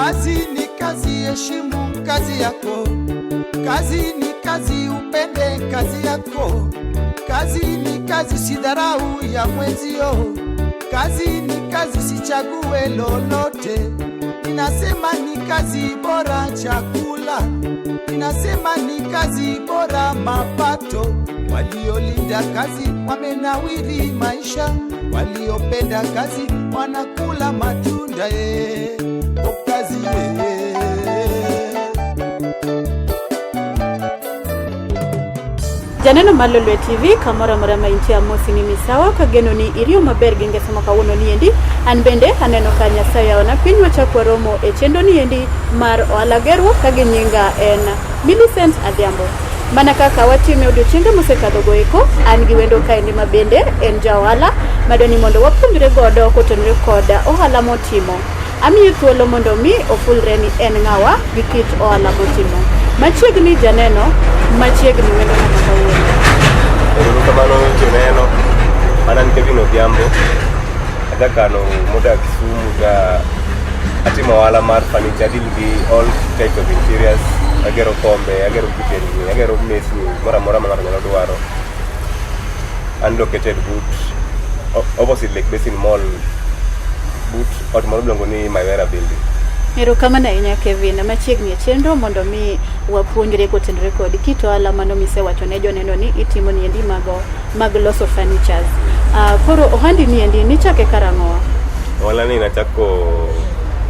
Kazi ni kazi, heshimu kazi yako. Kazi ni kazi, upende kazi yako. Kazi ni kazi, sidharau ya mwenzio. Kazi ni kazi, sichague lolote. Ninasema ni kazi bora chakula, ninasema ni kazi bora mapato. Waliolinda kazi wamenawiri maisha, waliopenda kazi wanakula matunda. O kazi ye. Janeno mar Lolwe TV kamoro amora ma intie amosi ni misawa kageno ni iriyo maber gi ngeso ma kawuono niendi. An bende aneno ka Nyasaye oyawona piny wachak waromo e chenro niendi mar ohala gerruok ka gi nyinga en Millicent Adhiambo. Mana kaka watime odiochienge mosekadho go eko, an gi wendo kaendi ma bende en ja ohala madwa ni mondo wapuonjre godo kotenore kod ohala motimo. Amiye thuolo mondo mi ofulre ni en ng'awa gi kit ohala motimo. Machiegni janeno, machiegni wendo na kawuono. Ero kamano joneno, an an Kevin Odhiambo, ajakano modak Kisumu ga atimo ohala mar furniture, deal gi all types of interiors, agero kombe, agero kitendni, agero mesni, moro amora ma ng'ato nyalo dwaro. An located but opposite Lake Basin Mall, but ot moro miluongo ni Mywera Building. Erokamano ahinya Kevin, machiegni e chenro mondo mi wapuonjre kotenore kod kit ohala mano misewacho ne joneno ni itimo niendi mago mag loso furnitures. Koro ohandi niendi nichake karang'o? Ohala ni nachako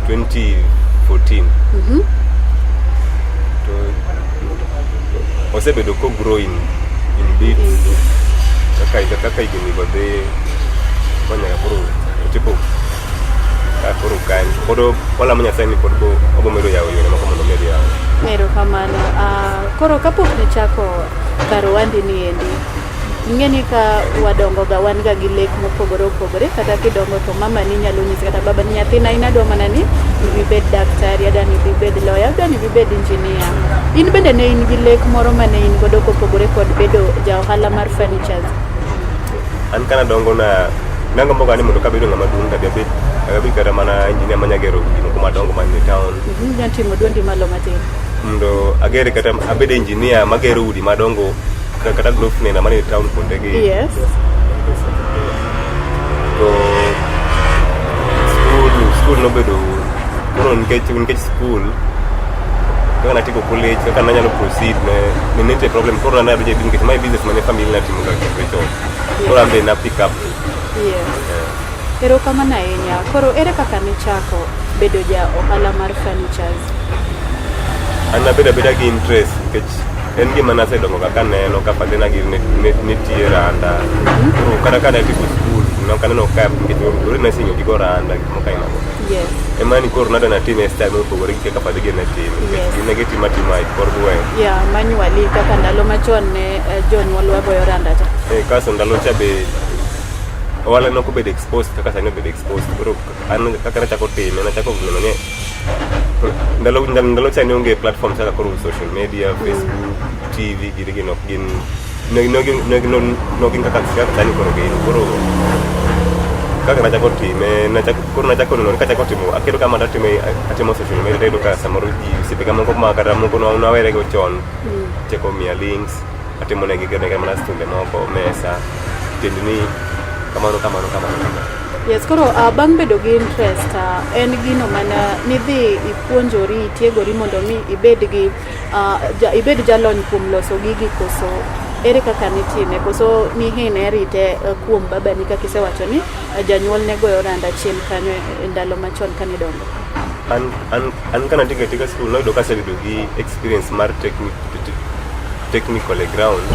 2014. To osebedo ko grow in bits kaka higni go dhi manyaka koro ochopo ka koro kan pod walamo Nyasaye ni pod obo medo yawo yore moko mondo omed yawo. Erokamano. Koro kapok nichako kar ohandi niendi, ing'e ni ka wadongo ga wan ga gi lek mopogore opogore kata kidongo to mama ni nyalo nyisi kata baba ni nyathina in adwa mana ni ibed daktari, adwa ni ibed lawyer, adwa ni ibed engineer. In bende ne in gi lek moro mane in godo kopogore kod bedo ja ohala mar furnitures? An kana dongo na nagombo ga ni mondo kabedo ng'ama duong' to abed abed kata mana engineer manya gero gik moko madongo man e town. Inya timo duondi malo matin. Mondo ager kata abed engineer magero udi madongo kata grof nena man e town kuonde gi. To school nobedo koro nikech school kaka natieko college kaka nanyalo proceed ne nitie problem koro nadonjo e business nikech mae business mane family natimo ga chakre chon. Koro an be na pick up. Erokamano ahinya. Koro ere kaka nichako bedo ja ohala mar furnitures? An nabedo abeda gi interest nikech en gima nasedongo ga kaneno ka father gi ne tiyo e randa. Koro kata ka natieko school nok aneno ka nikech already nasengeyo gigo randa gik moko aina go. Ema ni koro nadwa natime e style mopogore gi kaka father gi ne time. Nikech gin ne gitimo atima e kor gweng'. Yeah, manually kaka ndalo machon ne jonyuolwa goyo randa cha. Kasto ndalo cha be ohala ne ok obedo exposed kaka sani obedo exposed. Koro an kaka nachako time nachako neno ni ndalo cha ne onge platforms kaka koro social media, Facebook, TV giri gi nok gin ne gin kaka sani koro gin. Koro kaka nachako time koro nachako neno ni kachako timo aketo kama atimo atimo social media tayudo ka samoro ji osiepega moko ma kata moko nawerego chon chako miya links atimo negi gero mana stunde moko mesa tendni kamano kamano kamano kamano. Yes, koro bang' bedo gi interest en gino mana nidhi ipuonjori itiegori mondo mi ibed gi ibed jalony kuom loso gigi koso ere kaka nitime koso nihine rite kuom babani kaka isewacho ni janyuol ne goyo randa chien kanyo e ndalo machon kane idongo? An kana tieko atika school noyudo kasebedo gi experience mar technical e ground.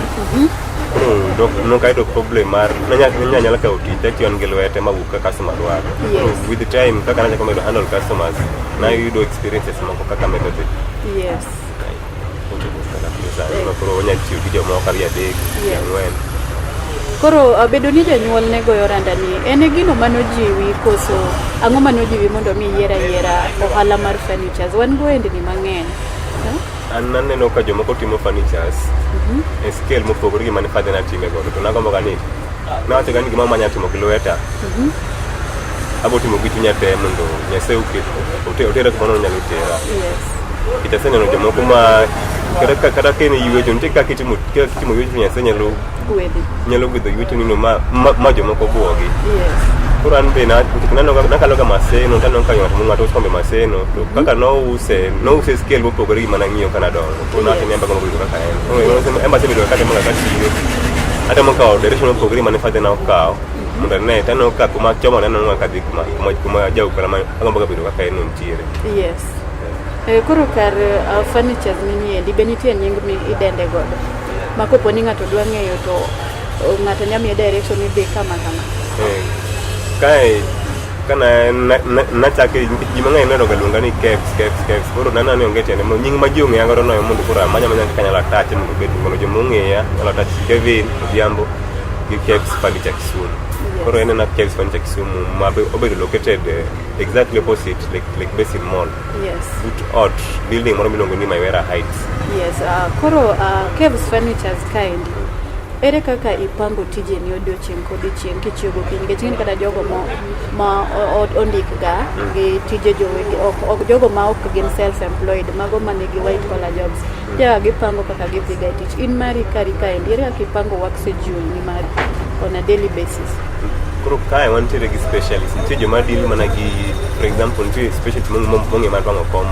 Koro nok ayudo problem mar nanyalo kawo tich tatiyo an gi lwete mawuok ka customer dwaro. Koro with the time kaka nachako medo handle customers nayudo experiences moko kaka medo dhi. Ochopo kaka koro sani ma koro wanyalo tiyo gi jomoko ariyo adek ang'wen. Koro bedo ni janyuol ne goyo randa ni en e gino manojiwi koso ang'o manojiwi mondo mi iyier ayiera ohala mar furnitures? Wan gi ohendni mang'eny. An naneno ka jomoko timo furnitures e scale mopogore gi mane father na time godo to nagombo ga ni nawacho ga ni gima manya timo gi lweta. Abo timo gi chunya te mondo Nyasaye oket otera kuma nonyalo tera. Nikech aseneno jomoko ma kata ka en e yuecho, nitie kaka itimo yuecho to Nyasaye nyalo Gwedhi. Nyalo gwedho yuecho nino ma jomoko buogi. Koro an be nikech nakalo ga Maseno to aneno ka ng'ato uso kombe Maseno to kaka nouse nouse scale mopogore gi mana ng'iyo ka nadongo. Koro nawacho ni en be agombo bedo kaka en. Koro en be asebedo katemo ga katiyo. Atemo kawo direction mopogore gi mane father na okawo mondo ane to aneno ka kuma achomo aneno kadhi kuma jaukala ma agombo ga bedo kaka en no nitiere. Yes. Koro kar furnitures ni niendi be nitie nying mi idende godo ma kopo ni ng'ato dwa ng'eyo to ng'ato nyalo miye direction ni dhi kama kama. Kae kana nachake nikech ji mang'eny nohero ga luonga ni Kevs, Kevs, Kevs. Koro naneno ni onge tiende nying ma ji ong'eya godo no mondo koro amanya amanya kaka anyalo attach mondo obed mondo joma ong'eya nyalo attach Kevin Odhiambo gi Kevs Furniture Kisumu. Koro en ena Kevs Furniture Kisumu ma obedo located exactly opposite Lake Basin Mall. But ot building moro miluongo ni Maiwera Heights. Yes, koro Kevs Furnitures kaendi ere kaka ipango tijeni odiochieng' kodiochieng' kichiew gokinyi nikech ing'eni kata jogo ma ondik ga gi tije jowegi ok jogo ma ok gin self employed mago manigi white collar jobs ja gipango kaka gidhi ga e tich in mari kari kaendi ere kaka ipango work schedule ni mari on a daily basis? Koro kae wantiere gi specialist, nitie joma deal mana gi, for example, nitie specialist mong'e mar twang'o kom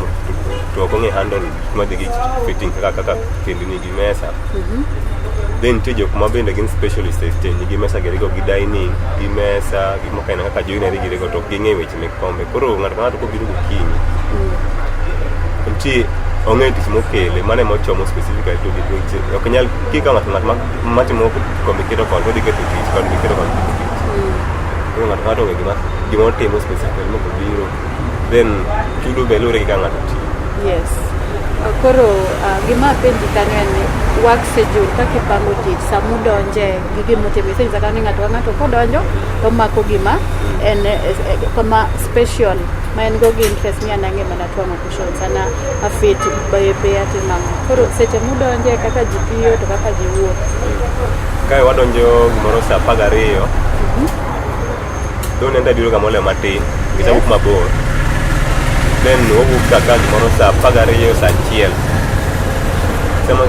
to ok ong'e handle madhi gi fitting kaka kendni gi mesa. Then nitie jok ma bende gin specialist e tendni gi mesa girigo gi dining gi mesa gik moko aina kaka joinery girigo to ok ging'e weche mek kombe. Koro ng'ato ka ng'ato kobiro gokinyi nitie ong'eyo tich mokele mano ema ochomo specifically to gi ok nyal kikawo ng'ato ng'at matimo kombe keto koni to odhi ketho tich koni keto koni ketho tich. Koro ng'ato ka ng'ato ong'eyo gima otimo specifically ma kobiro then chudo be luwore gi kaka ng'ato tiyo. Yes. Koro gima apenji kanyo en ni work schedule kaka ipango tich sama udonje gi gimotimo isenyisa kanyo ni ng'ato ka ng'ato kodonjo to omako gima en kama special ma en go gi interest ni an ang'e mana twang'o cushions an afit bepe atimo ang'o. Koro seche mudonje kaka ji tiyo to kaka ji wuok. Kae wadonjo gimoro saa 12. Though nenda biro ga molewo matin nikech awuok mabor. Then wawuok ka gimoro saa 12 saa 1. Sama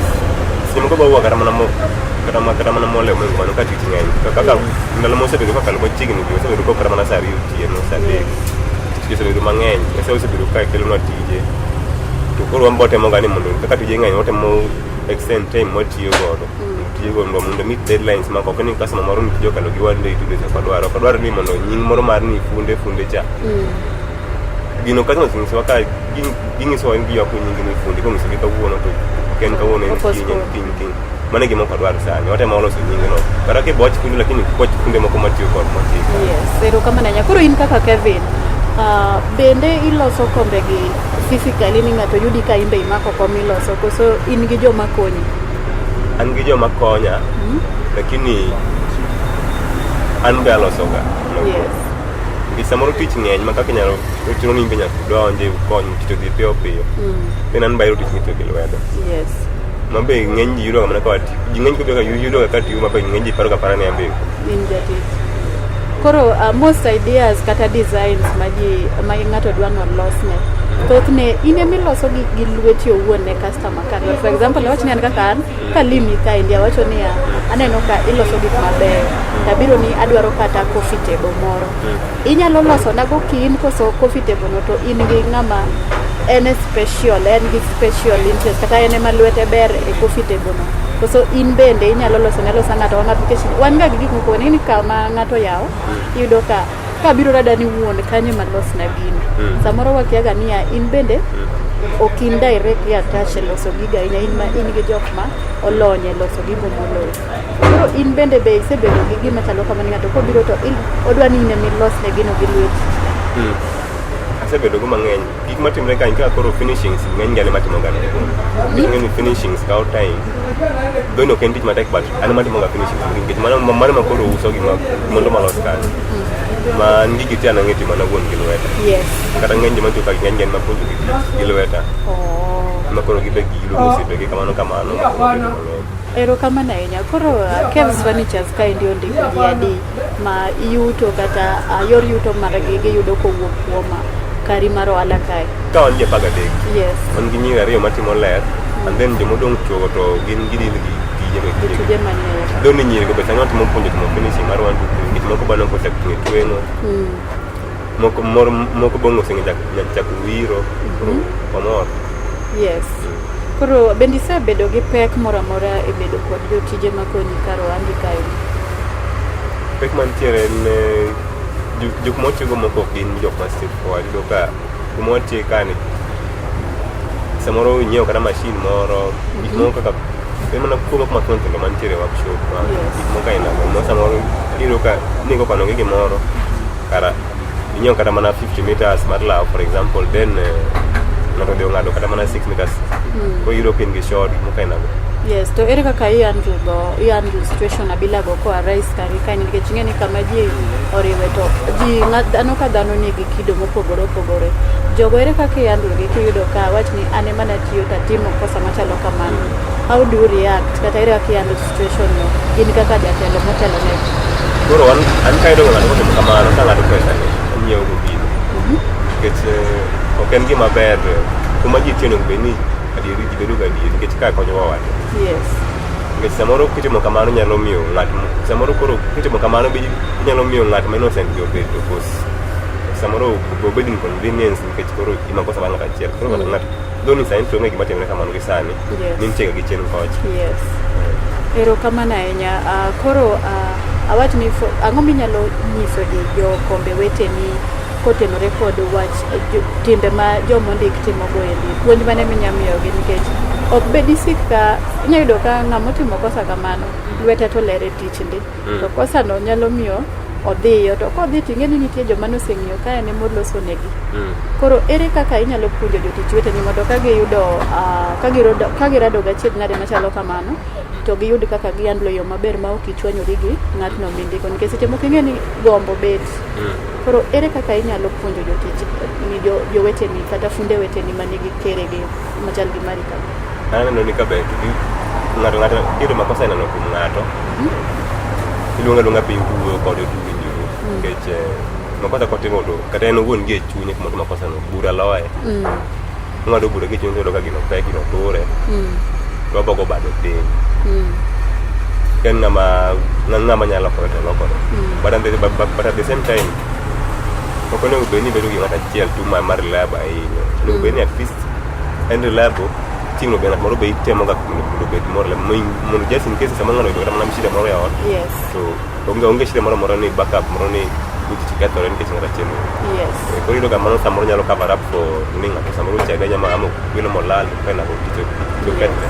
seche moko be wawuok kata mana molewo mohingo mano ka tich ng'eny. Kaka ndalo mosebedo kokalo machiegni gi wasebedo ka kata mana saa 2 otieno saa 3. Tich osebedo mang'eny. Nyasaye osebedo ka kelonwa tije. To koro wan be watemo ga ni mondo kaka tije ng'eny watemo extend time mwatiyo godo. Tiyo godo mondo meet deadlines ma ok ni customer moro ni tije okalo gi one day 2 days ok wadwar. Ok wadwar ni mondo nying moro mar ni funde cha. Gino customer onyisowa ka ginyisowa ni giywako nying ni fundi konyisogi kawuono to ok en kawuono en kiny en kiny kiny. Mano e gima ok wadwar sani. Watemo loso nying no. Kata kiboch fundi lakini boch funde moko matiyo kod mochik. Yes, erokamano ahinya. Koro in kaka Kevin, bende iloso kombe gi physically ni ng'ato yudi ka in be imako kom iloso koso in gi joma konyi? An gi joma konya lakini an be aloso ga. Yes. Nikech samoro tich ng'eny ma kaka inyalo chuno ni in be nyaka udonje ukony tich odhi piyo piyo. Then an be ahero tich mitiyo gi lwedo. Yes. Ma be ng'eny ji yudo ga mana ka watiyo. Ji ng'eny kobiro ga yudo ga ka tiyo ma be ng'eny ji paro ga para ni an be In jatich. Koro most ideas kata designs ma ji ma ng'ato dwa ni olosne thothne in ema iloso gi lweti owuon ne customer ka for example awach ni an kaka an kalimi kaendi awacho niya aneno ka iloso gik mabeyo tabiro ni adwaro kata coffee table moro inyalo loso nago kiin koso coffee table no to in gi ng'ama en e special en gi special interest kata en ema lwete ber e coffee table no koso in bende inyalo loso ne alosa ng'ato ka ng'ato nikech wan ga gi gik moko ni kama ng'ato yawo iyudo ka kabiro rada ni wuon kanyo ema losna gini samoro wakiaga niya in bende ok in directly attached e loso gigo ahinya in, ma, in gi jok ma olony e loso gigo moloyo koro in bende be isebedo gi gima chalo kama ni ng'ato kobiro to odwa ni in ema ilosne gino gi lweti. Asebedo go mang'eny. Gik matimre ka kaka koro finishings ng'eny gi an ema timo ga Nikech ing'e ni finishings kawo time. Though ok en tich matek but an ema timo ga finishings nikech mano ma koro uso gima mondo malos kanyo. Ma an gigi te an ang'e timo an awuon gi lweta. Yes. Kata ng'eny joma tiyo ka ng'eny gin mapuonjo gi tich gi lweta. Oh. Ma koro gibe giluongo osiepegi kamano kamano ma koro bedo mang'eny. Erokamano ahinya. Koro Kevs Furnitures kaendi ondiko ji adi ma yuto kata yor yuto margi giyudo kowuok kuom kari mar ohala kae? Ka wan ji 13. Yes. Wan gi nyiri ariyo matimo ler, and then jomodong' chuogo to gin gidil gi tije mek Gi tije manie. Though ni nyirigo be sani watimo puonjo timo finishing mar 1 2 3 nikech moko bano kochako ting'e tweng'o. Moko moro moko bong' oseng'e chako wiro. Koro wamor. Yes. Koro bende isebedo gi pek moro amora e bedo kod jotije makonyi kar ohandi kae? Pek mantiere en jok mawatiyogo moko ok gin jok ma straightforward. Iyudo ka kuma watiye kani samoro inyiewo kata machine moro, gik moko kaka en mana kuongo kuma tindo tindo mantiere e workshop ma gik moko aina go ma samoro iyudo ka ni kokano gi gimoro kara inyiewo kata mana 50 meters mar law for example, then ng'ato odhi ong'ado kata mana 6 meters, koro iyudo ka in gi short, gik moko aina go. Yes, to ere kaka i handle go, i handle situation abila go koa rise kari kae, nikech ing'e ni kama ji oriwe to ji dhano ka dhano nigi kido mopogore opogore. Jogo ere kaka i handle gi kiyudo ka wach ni an ema natiyo to atimo kosa machalo kamano? How do you react? Kata ere kaka i handle situation no in kaka jatelo motelo ne? Koro an kayudo ng'ato kotimo kamano to ang'ado pesa ne anyiewo go gino. Nikech ok en gima ber kuma ji tiyo onego bed ni adieri ji bedo ga adieri nikech ka konyowa wate. Yes. Nikech samoro kitimo kamano nyalo miyo ng'at samoro koro kitimo kamano be inyalo miyo ng'at ma innocent be obed kos samoro obed inconvenience nikech koro imakosa mar ng'ato achiel. Koro ng'ato ng'ato though ni sani to onge gima timore kamano gi sani. Yes. Ni nitie ga gi chien kocha. Yes. Erokamano ahinya. Koro awach ni ang'o minyalo nyiso ji jokombe weteni kotenore kod wach timbe ma jomondik timogo endi? Puonj mane minya miyogi, nikech ok bed isik ka inya yudo ka ng'ama otimo kosa kamano lwete to ler e tich ndi, to kosa no nyalo miyo odhiyo, to kodhi to ing'e ni nitie joma noseng'iyo ka en emoloso negi. Koro ere kaka inyalo puonjo jotich weteni mondo ka giyudo ka girado gachiedh nade machalo kamano to giyud kaka gihandle yo maber ma ok ichwanyori gi ng'atno mindiko, nikech seche moko ing'e ni gombo bet. Koro ere kaka inyalo puonjo jotich ni joweteni kata funde weteni manigi keregi machal gi mari ka? An aneno ni kaber to ng'ato ng'ato iyudo makosa ineno kuom ng'ato, iluongo aluonga piny tuwuoyo kode tuwinjoru, nikech makosa kotimo to kata en owuon gi e chunye kuma otimo makosa no bura loye. Ong'ado bura gi e chunye to oyudo ka gino pek, gino ture, to obogo bade piny. Ka en ng'ama nyalo lokore to olokore. But at the same time ok onego bed ni ibedo gi ng'ato achiel tu ma reliable ahinya. Onego bed ni at least en reliable, chieng'no be ng'at moro be itemo ga mondo obed more reliable, mondo just in case sama ng'ano oyudo kata mana shida moro e ot, Yes. to onge shida moro amora ni backup moro ni tich kethore nikech ng'ato achiel onge. Yes. Koro iyudo ka mano samoro nyalo cover up for ni ng'ato samoro ochage ahinya ama okwelo molal to kae tich okethre.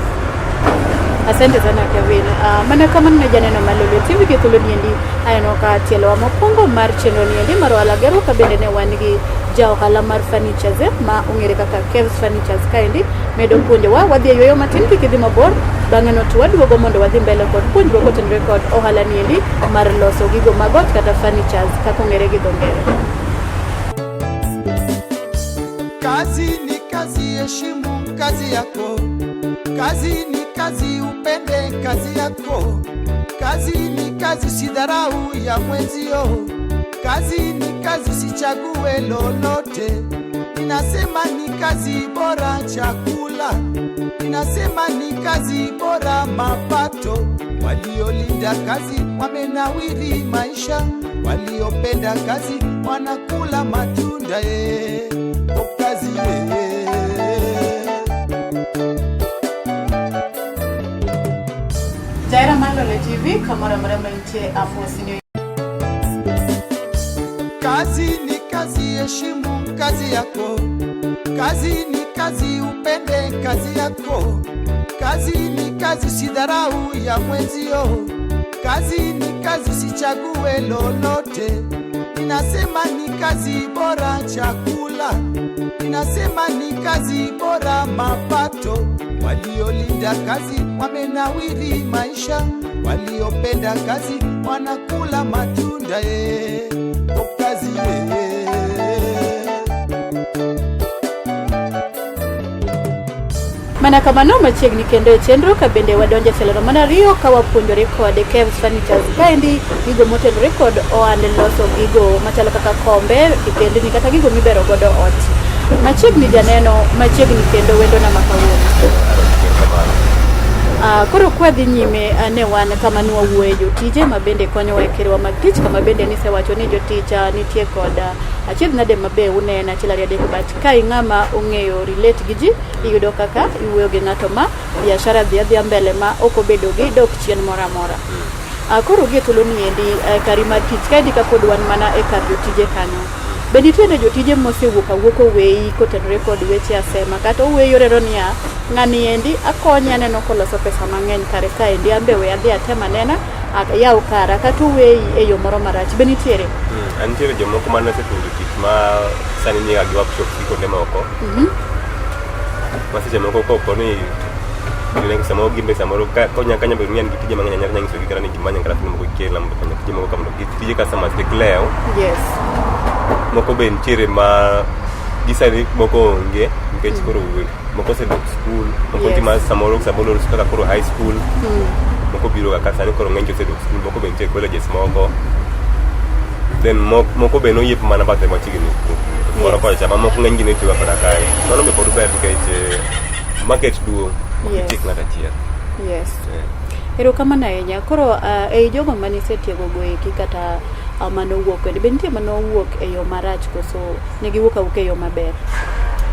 Asante sana Kevin. Mana kamano ne janeno mar Lolwe TV gi thuolo niendi aneno ka tielowa mokwongo mar chenro niendi mar ohala gero ka bende ne wan gi ja ohala mar furnitures ma ong'ere kaka Kevs Furnitures kaendi medo puonjowa. Wadhi e yueyo matin, kik idhi mabor, bang'e no to waduogo mondo wadhi mbele kod puonjruok kotenore kod ohala niendi mar loso gigo mag ot kata furnitures kaka ong'ere gi dho ngere. Kazi ni kazi, heshimu kazi yako. Kazi ni kazi, upende kazi yako. Kazi ni kazi, usidharau ya mwenzio. Kazi ni kazi, usichague lolote. Ninasema ni kazi bora chakula, ninasema ni kazi bora mapato. Waliolinda kazi wamenawiri maisha, waliopenda kazi wanakula matunda. O kazi eh. Jahera mar Lolwe TV kamoro amora ma intie afuosini. Kazi ni kazi, heshimu kazi yako. Kazi ni kazi, upende kazi yako. Kazi ni kazi, usidharau ya mwenzio. Kazi ni kazi, usichague lolote. Ninasema ni kazi bora chakula, ninasema ni kazi bora mapato. Waliolinda kazi wamenawiri maisha, waliopenda kazi wanakula matunda. O kazi eh. Mana kamano machiegni kendo e chenro ka bende wadonjo e tielo mar ariyo ka wapuonjore kod Kevs Furnitures kaendi gigo motenore kod ohand loso gigo machalo kaka kombe, kitendni kata gigo mibero godo ot. Machiegni janeno, machiegni kendo wendona ma kawuono. Koro kwadhi nyime ne wan kama nwawuoye jotije ma bende konyowa e kerewa mag tich kama bende nisewacho ni jotich nitie kod achiedh nade mabe uneno achiel ariyo adek but ka ing'ama ong'eyo relate gi ji iyudo kaka iwuoyo gi ng'ato ma biashara dhi adhiya mbele ma ok obedo gi dok chien moro amora. Koro gie thuolo ni endi kari mar tich kaendi kapod wan mana e kar jotije kanyo. Be nitiere jotije mosewuok awuok oweyi kotenore kod weche asema kata oweyi orero niya ng'ani endi akonye aneno koloso pesa mang'eny kare kaendi an be we adhi atem anena ayaw kara kata oweyi e yo moro marach be nitiere? Antiere jomoko mane osepuonjo tich ma sani ni gi workshop gi kuonde moko. Ma seche moko kopo ni gineno samoro gin be samoro konya kanya bedo ni an gi tije mang'eny anyalo nyisogi kata ni gimanya kata fundi moko gikelna mondo okonya tije moko ka mondo tije customers kik lew. Yes. Moko be nitiere ma gisani moko onge nikech koro moko osedok skul, moko nitie ma samoro samoro kaka koro high school. Moko biro ga ka sani koro ng'eny ji osedok skul, moko be nitie colleges moko. Then moko be noyiepo mana bathe machiegni moro kocha cha, mamoko ng'eny gi ne tiyo ga koda kae. Mano be pod ber nikech market duong', ok itiek ng'ato achiel. Yes. Erokamano ahinya. Koro ei jogo mane isetiego go eki kata manowuok kodi, be nitie manowuok e yo marach koso ne giwuok awuoka e yo maber?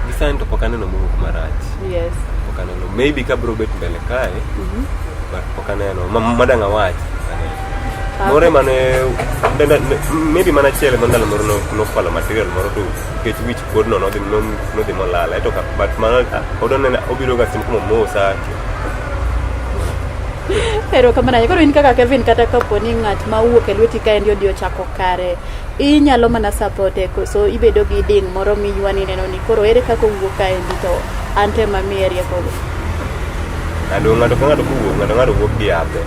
Gi sani to pok aneno mowuok marach. Yes. Pok aneno. Maybe ka biro bet mbele kae, but pok aneno. Madang' awach, pok aneno. Moro ema ne maybe mana achiel ema ndalo moro nokwalo material moro to nikech wich kuodno nodhi molal. Ento but mano pod oneno obiro ga sim komomosa. Erokamano ahinya. Koro in kaka Kevin kata kapo ni ng'at ma owuok e lweti kaendi odhi ochako kare, inyalo mana supporte koso ibedo gi ding' moro miywa ni neno ni koro ere kaka owuok kaendi to an tema miye rieko go. Ado ng'ato ka ng'ato kowuok, ng'ato ng'ato wuok gi ape.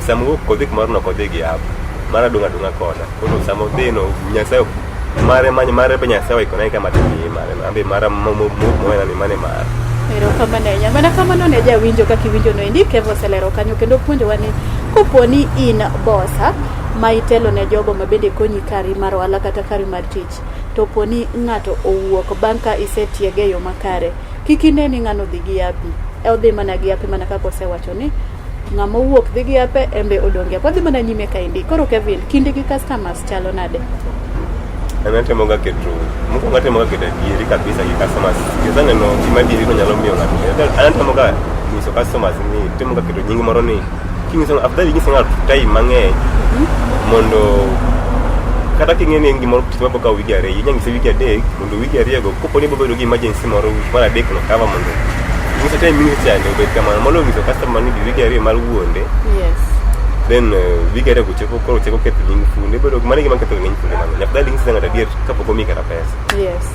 Sama owuok kodhi kumoro no kodhi gi app. Mara dong' adong'a koda. Koro sama odhi no Nyasaye mare many mare be Nyasaye oikone kama dhi miye mare. An be mara mowena ni mane mara. Erokamano ahinya. Mana kamano ne jawinjo kaka iwinjo no endi Kevo oselero kanyo kendo puonjowa ni kopo ni in bosa ma itelo ne jogo ma bende konyi kari mar ohala kata kari mar tich to po ni ng'ato owuok bang' ka isetiege e yo makare kik ine ni ng'ano dhi gi yapi odhi mana gi yapi mana kaka osewacho ni ng'ama owuok dhi gi yape en be odong' gi yape odhi mana nyime kaendi. Koro Kevin, kinde gi customers chalo nade? An atemo ga keto mokwongo atemo ga keto adieri kabisa gi customers. Nikech aneno gima adieri no nyalo miyo ng'ato. An atemo ga nyiso customers ni temo ga keto nying moro ni kinyiso afadhali inyiso ng'ato time mang'eny mondo kata king'e ni en gimoro tich mabiro kawo wige ariyo inya nyise wige adek mondo wige ariyo go kopo ni ibiro bedo gi emergency moro wik mar adek no cover mondo inyiso time minyiso chande obed kamano moloyo nyiso customer ni wige ariyo mar wuonde. Yes. Then wige ariyo go chopo koro chako ketho nying funde bedo mano e gima ketho ng'eny funde mang'eny. Afadhali inyise ng'ato adier kapok omiyi kata pesa. Yes.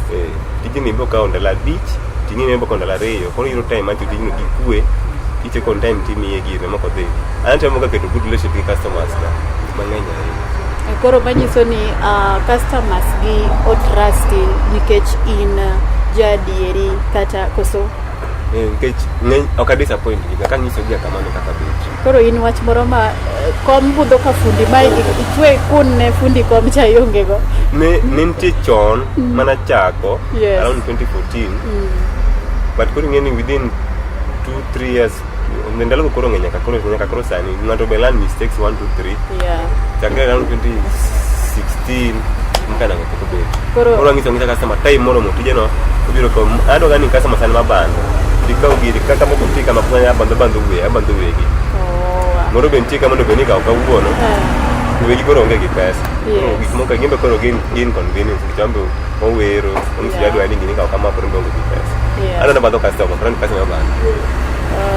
Tijni biro kawo ndalo abich ting'e ni biro kawo ndalo ariyo koro iyudo time mar tiyo tijno gi kwe ticheko on time timiye gire mok odhi. An atemo ga keto good relationship gi customers ga mang'eny ahinya. Koro manyiso ni customers gi o trust nikech in jaadieri kata koso? Nikech ng'eny ok a disappoint gi ga kanyiso gi kamano kaka bet. Koro in wach moro ma kom budho ka fundi ma itwe kun ne fundi kom cha ionge go. Ne nitie chon mana chako Yes. around 2014 but koro ing'e ni within 2 3 years ndalo go koro ng'eny nyaka koro sani ng'ato be learn mistakes 1 2 3 Yeah. chakre around 2016 mkana pok obet. Koro ang'iso ang'isa customer time moromo tijeno obiro kawo adwa ga ni customer sani mabando ikaw giri kaka moko nitie kama kanya abandho bandho wiye abandho wegi. Oh. Moro be nitie kama mondo bed ni ikawo kawuono wegi koro onge gi pesa. Koro Yes. gik moko gin be koro gin inconvenience nikech an be owero ong'iso jadwa ni gini ikawo kama koro onge gi pesa. Adwa bandho customer koro ni customer mabando.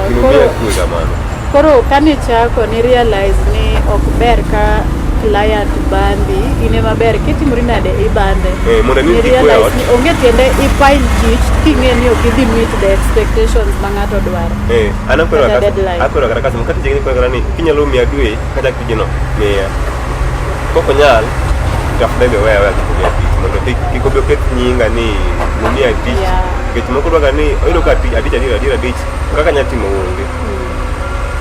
Gimomiyo kwe kamano. Koro kane chako ni realize ni ok ber ka client bambi in ema ber kitimori nade ibambe. Mondo Ni mi kik we realize ot. ni onge tiende ipile tich king'e ni ok idhi meet the expectations ma ng'ato dwaro. An akwero Kata kata deadline. akwero kata customer kata chiegni kwero kata ni kinyalo miya dwe kata tijno miya. Kok onyal to afadhali oweya aweya kik omiya tich mondo kik obi oketh nyinga ni nomiya tich. Yeah. Nikech moko dwaga ni oyudo ka tich adich adier adier adich Kaka anya timo onge.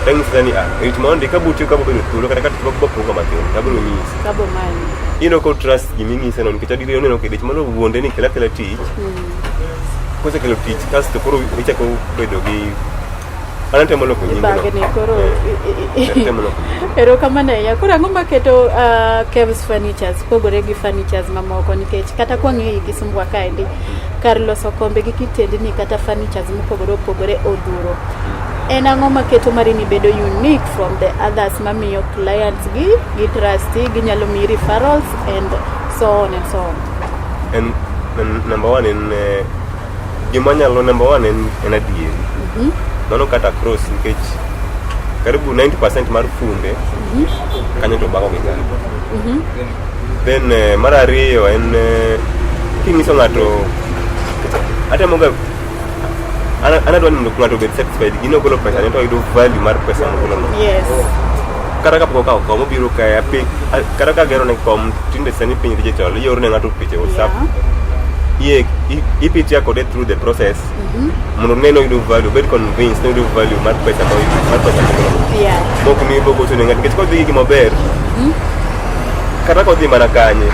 Tang'isa ni ah, rit mondi ka buti ka bobedo thuolo kata ka tich moko bopungo matin, tabiro nyisi. Kabo manyi. Ineno ka trust giming'ise no nikech adieri oneno kidich mano wuonde ni kela kela tich. Kosekelo tich kasto koro ichako bedo gi an atemo loko nyingno. Ibagni koro Eh, atemo loko nyingno. Erokamano ahinya. Koro ang'o maketo Kev's Furnitures pogore gi furnitures mamoko nikech kata kwang'iyo ei Kisumu wa kaendi kar loso kombe gi kitendni kata furnitures mopogore opogore odhuro. En ang'o maketo marini bedo unique from the others mamiyo clients gi gi trust ginyalo miyi referrals and so on and so on. En number one en gima nyalo number one en adieri. Mano kata cross nikech karibu 90% mar funde kanyo to bago gi ng'ato. Then mar ariyo en king'iso ng'ato atemoga an adwa ni mondo ng'ato obed satisfied gino ogolo pesa ne to oyudo value mar pesa mogolo no. Kata kapok okawo kom obiro kae kata ka agero ne kom tinde sani piny digital ioro ne ng'ato picha e WhatsApp. Iye ipitia kode through the process mondo ne oyudo value obed convinced ni oyudo value mar pesa moyudo mar pesa mogolo no. Mok ni bogocho ne ng'ato nikech kodhi gi gima ber kata kodhi mana kanye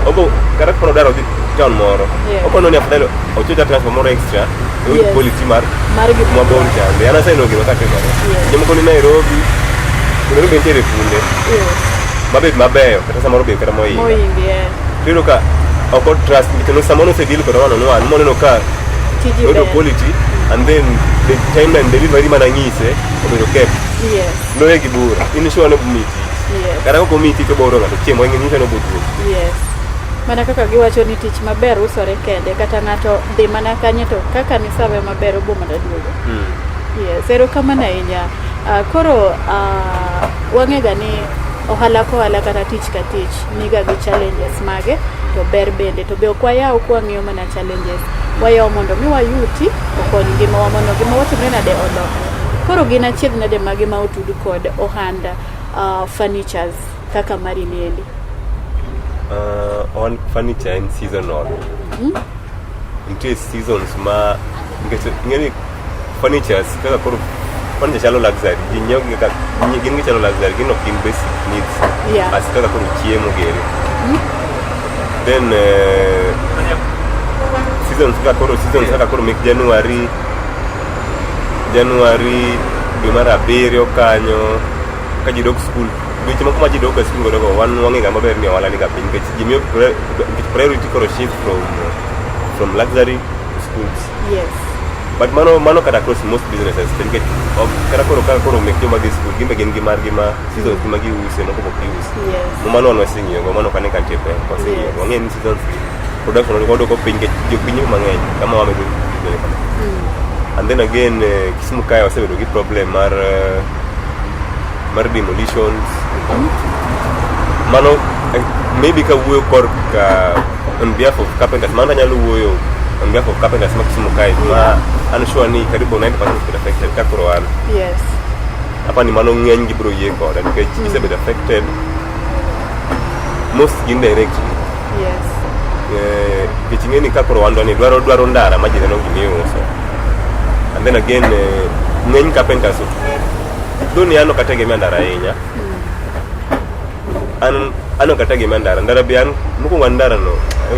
obo kata kono daro dhi town moro okono ni afadhali ochocha transfer moro extra oyud quality mar Mar gik mabor chande an aseneno gima katimore jomoko ni Nairobi Nairobi nitiere funde mabet mabeyo kata samoro be kata mohinga Mohingi, yeah. Iyudo ka ok o trust nikech no samoro osedeal kod one on one moneno ka Tiji oyudo ber. quality and then the timeline delivery mana ng'ise obedo kept noye gi bura in sure ni omiyi tich kata kok omiyi tich oboro ng'ato chiemo ing'e ni oboduogo. Yes. Mana kaka giwacho ni tich maber usore kende kata ng'ato dhi mana kanye to kaka nisawe maber obo mana duogo. Yes, erokamano ahinya. Koro wang'ega ni ohala kohala kata tich ka tich niga gi challenges mage to ber bende to be ok wayaw kwang'iyo mana challenges wayaw mondo mi wayuti okony ngimawa mondo gima watimre nade olokre. Koro gin achiedh nade mage ma otud kod ohand furnitures kaka mari niendi? On furniture en seasonal. Nitie seasons ma nikech ing'e ni furnitures kaka koro furniture chalo luxury ji nyiewo gi kaka gin gichalo luxury gin ok gin basic needs as kaka koro chiemo gere. Then seasons kaka koro mek January dwe mar abiriyo kanyo ka ji dok school dweche moko ma ji dok e school godo go wan wang'e ga maber ni ohala ni ga piny nikech ji miyo nikech priority koro shift from luxury to schools. But mano kata across most businesses nikech ok kata koro kaka koro mek joma dhi school gin be gin gi margi ma seasons ma giuse moko pok giuse. Mano wan waseng'iyo go mano ok ane ka nitie pek waseng'iyo go wang'e ni seasons gi production odoko piny nikech jopiny mang'eny kama wamedo kama. And then again Kisumu kae wasebedo gi problem mar demolitions. Mano maybe ka wuoyo korka on behalf of carpenters mano anyalo wuoyo on behalf of carpenters ma Kisumu kae ma an sure ni karibu 90% osebedo affected ka koro an. Hapa ni mano ng'eny gi biro yie koda nikech gisebedo affected most indirectly. Nikech ing'e ni ka koro wan dwani dwaro ndara ma ji neno gimiuso. And then again ng'eny carpenters though ni an ok ategemea ndara ahinya. An ok ategemea ndara. Ndara be an mokwongo an ndara no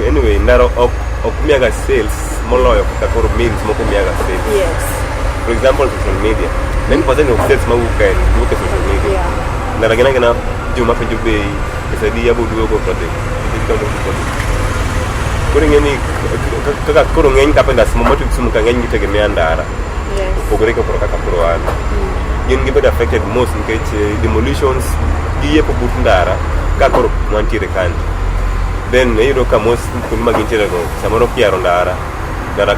anyway ndara ok miyaga sales moloyo kaka koro means moko miyaga sales. For example social media 90% of sales mawuok kae wuok e social media. Ndara gin agina joma penjo bei pesa adi abo duogo project. Koro ing'e ni kaka koro ng'eny carpenters matiyo Kisumu ka ng'eny gitegemea ndara. Opogore koro kaka koro an. Gin gibedo affected most nikech demolitions giyiepo but ndara ka koro mantiere kandi. Then iyudo ka most kuonde ma gintiere go samoro kiyaro ndara ndara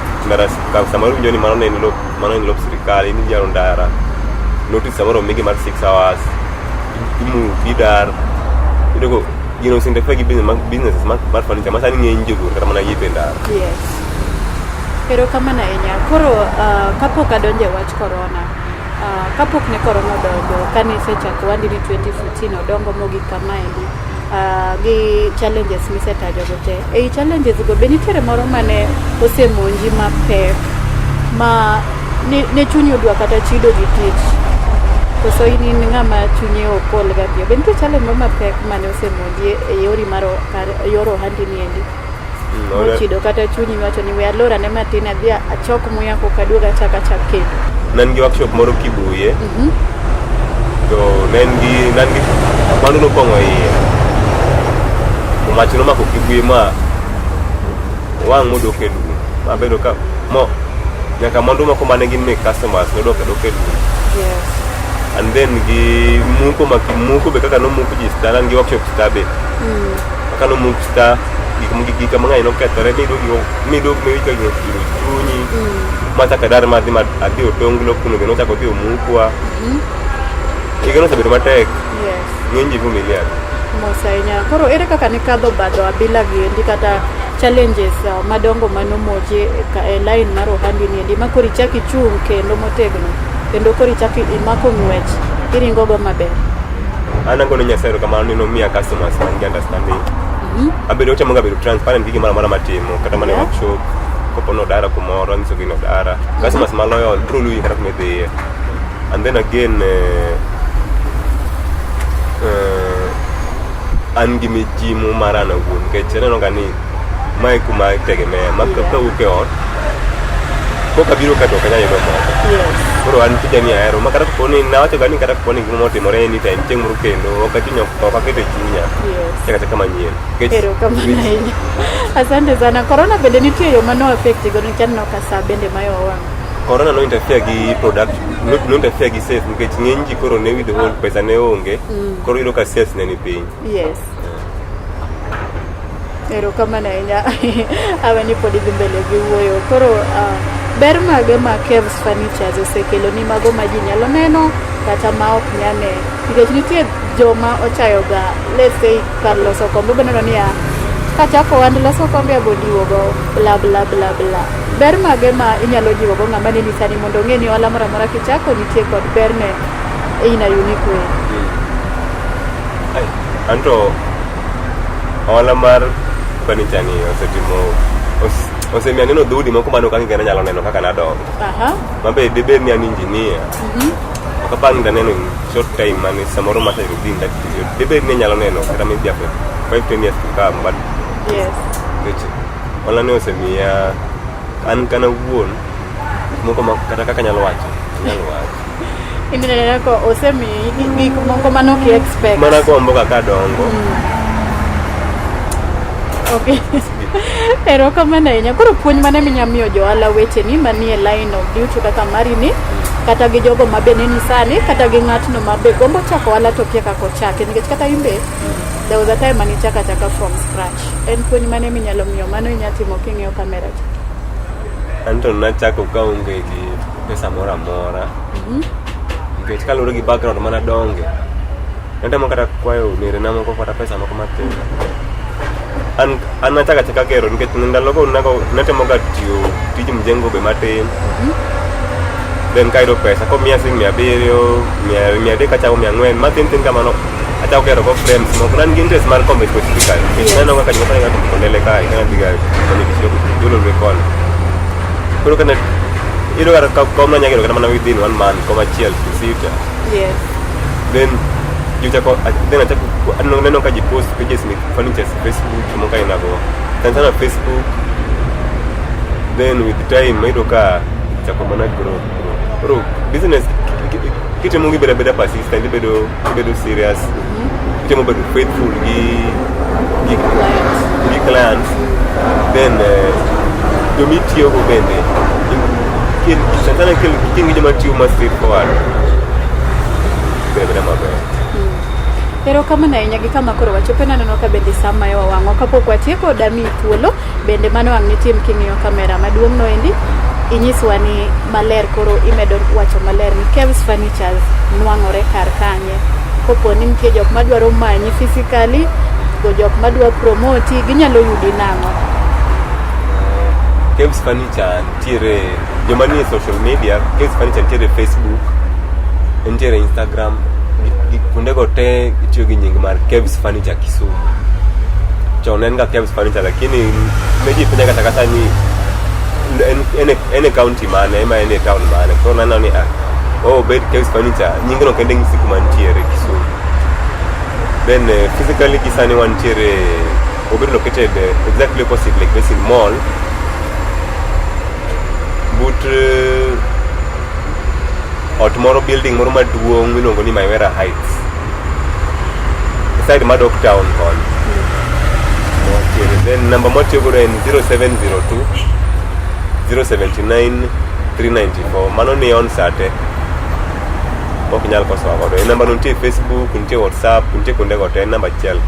samoro iwinjo ni mano ne en lop sirikal in iyaro ndara notice samoro omigi mar 6 hours imuki idar iyudo ko gino oseinterfere gi businesses mar furniture ma sani ng'eny ji oluor kata mana yiepo e ndara. Erokamano ahinya. Koro kapok adonjo e wach corona, kapok ne corona odonjo, kane isechako ohandi ni 2014 odongo mogik kamaendi, gi challenges misetajo go te. Ei challenges go be nitiere moro mane osemonji mapek ma ne chunyi odwa kata chido gi tich? Koso in in ng'ama chunye ok ol ga piyo? Be nitie challenge moro mapek mane osemonji e yori mar yor ohandi ni endi? Mochido kata chunyi miwacho ni we alor ane matin adhi achok muya koka aduog achak achak kendo. Ne an gi workshop moro Kibuye. To ne en gi ne an gi mwandu nopong'o iye. To mach nomako Kibuye ma wang' modok e lum. Mabedo ka mo nyaka mwandu moko mane gin mek customers nodok odok e lum. Yes. And then gi muko ma muko be kaka nomuk ji star ne an gi workshop star be. Kaka nomuk star gik gik mang'eny nokethore miduog miwinj ka gino othiro chunyi. Machako adar madhi ma adhi Otonglo kuno be nochako odhi omukwa. Higa no osebedo matek. Yes. Ng'eny ji vumilia. Mos ahinya. Koro ere kaka nikadho badho abila gi endi kata challenges madongo manomoji e line mar ohandi ni endi ma koro ichak ichung' kendo motegno kendo koro ichak imako ng'wech iringo go maber? An agone Nyasaye erokamano ni nomiya customers man gi understanding. Abedo otemo ga bedo transparent gi gimoro amora matimo kata mana e workshop kopo nodara kumoro anyisogi nodara. Customers ma loyal biro luwi kata kuma idhiye. And then again an gi mijimo mara an awuon nikech aneno ga ni mae kuma itegemea ma kawuok e ot koka biro ka to ok anyal yudo moko. Yes. Koro an tija ni ahero ma kata kopo ni nawacho ga ni kata kopo ni gimoro otimore anytime chieng' moro kendo ok achunya ok aketo e chunya. Yes. Chaka chaka manyien. Nikech Erokamano ahinya. Asante sana. Corona bende nitie yo mano affect go nikech aneno ka saa bende mayo wang'. Corona no interfere gi product no interfere gi sales nikech ng'eny ji koro ne withhold pesa ne onge koro iyudo ka sales ne ni piny. Yes. Erokamano ahinya. Awe ni pod idhi mbele gi wuoyo. Koro ber mage ma Kevs Furnitures osekelo ni mago ma ji nyalo neno kata ma ok nyal neno? Nikech nitie joma ochayo ga let's say kar loso kombe oboneno niya kachako ohand loso kombe abodiwo go bla bla bla bla. Ber mage ma inyalo jiwo go ng'ama neni sani mondo ong'e ni ohala moro amora kichako nitie kod berne in a unique way. Ai, anto ohala mar furniture ni osetimo osemiyo aneno dhoudi moko mane ok ang'e anyalo neno kaka nadongo. Aha. Mabe dibed ni an engineer. Ok apar ni daneno in short time mane samoro maseyudo within that period. Dibed ni anyalo neno kata maybe after 5 10 years to come but Yes. nikech ohala ni osemiya an kana wuon moko ma kata kaka anyalo wacho anyalo wacho. Ineno ko osemiyi gik moko mane ok i-expect. Mana gombo kaka dongo. Okay. Erokamano ahinya. Koro puonj mane minya miyo johala weteni manie line of duty kaka mari ni kata gi jogo ma be neni sani kata gi ng'atno ma be gombo chako ohala to kia kaka ochake nikech kata in be there was a time mane ichako achaka from scratch. En puonj mane minyalo miyo mano inya timo king'iyo kamera cha? Anto nachako kaonge gi pesa moro amora. Nikech kaluwore gi background mana donge. Natemo kata kwayo nerena moko kata pesa moko matin. An nachako achaka gero nikech ndalogo natemo ga tiyo tij mjengo be matin. Then kayudo pesa komiya siling 700, 300 achako 400 matin tin kamano achako gero go frames moko. Ne an gi interest mar kombe specifically. Nikech naneno kaka jomoko ne Kondele kae kana dhiga koni Jololwe koni. Koro kane iyudo kata ka kom nanya gero kata mana within one month kom achiel sita. Yes. Then jochako then achako aneno ka ji post pages mek furnitures Facebook moko aina go. Sana sana Facebook. Then with time iyudo ka chako mana grow grow. Koro business kitimo gibedo abeda persistent, ibedo serious. Itemo bedo faithful gi Clients. gi clients. Then jomitiyogo bende sana sana kin gi joma tiyo ma straightforward. Bedo abeda maber. Erokamano ahinya gi kama koro wachope naneno ka bende saa mayo wang'wa kapok watieko damiyi thuolo bende mano ang' nitim king'iyo kamera maduong' no endi inyiswa ni maler koro imedo wacho maler ni Kevs Furnitures nwang'ore kar kanye kopo ni nitie jok madwaro manyi physically go jok madwa promoti ginyalo yudi nang'o? Kevs Furniture nitiere joma nie social media, Kevs Furniture nitiere Facebook, nitiere Instagram, kuondego te itiyo gi nying mar Kevs Furniture Kisumu. Chon ne en ga Kevs Furniture lakini ne ji penja kata kata ni en e county mane ema en e town mane. Koro naneno ni ah, oh, obed Kev's Furniture, nyingno kende nyisi kuma nitiere Kisumu. Then physically gi sani wantiere obedo located exactly opposite Lake Basin Mall but ot moro, building moro maduong' miluongo ni Maiwera Heights, side madok town koni wantiere. Then namba mwatiyo godo en 0702 079 394. Mano ni on sate ok nyal kosowa godo. En namba no nitie Facebook, nitie WhatsApp, nitie kuonde go te, en namba achiel.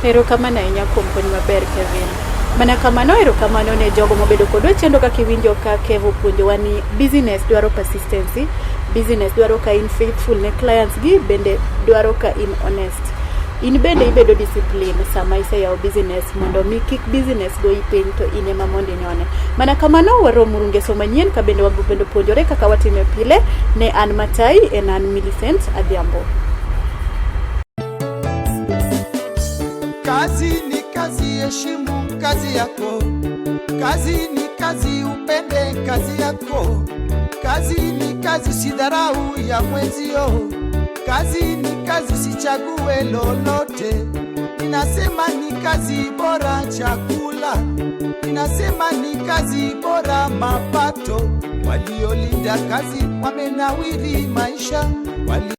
Erokamano ahinya kuom kony maber, Kevin. Mana kamano, erokamano ne jogo mobedo kodwa chendo kaka iwinjo ka Kev opuonjowa ni business dwaro persistency, business dwaro ka in faithful ne clients gi, bende dwaro ka in honest. In bende ibedo discipline sama iseyawo business mondo mi kik business goyi piny to in ema mondo inyone. Mana kamano, waromuru ngeso manyien ka bende wabiro bende puonjore kaka watime pile. Ne an Matai, en an Millicent Adhiambo. Kazi ni kazi, heshimu kazi yako. Kazi ni kazi, upende kazi yako. Kazi ni kazi, usidharau ya mwenzio. Kazi ni kazi, usichague lolote. Ninasema ni kazi bora chakula, ninasema ni kazi bora mapato. Waliolinda kazi wamenawiri maisha. Wali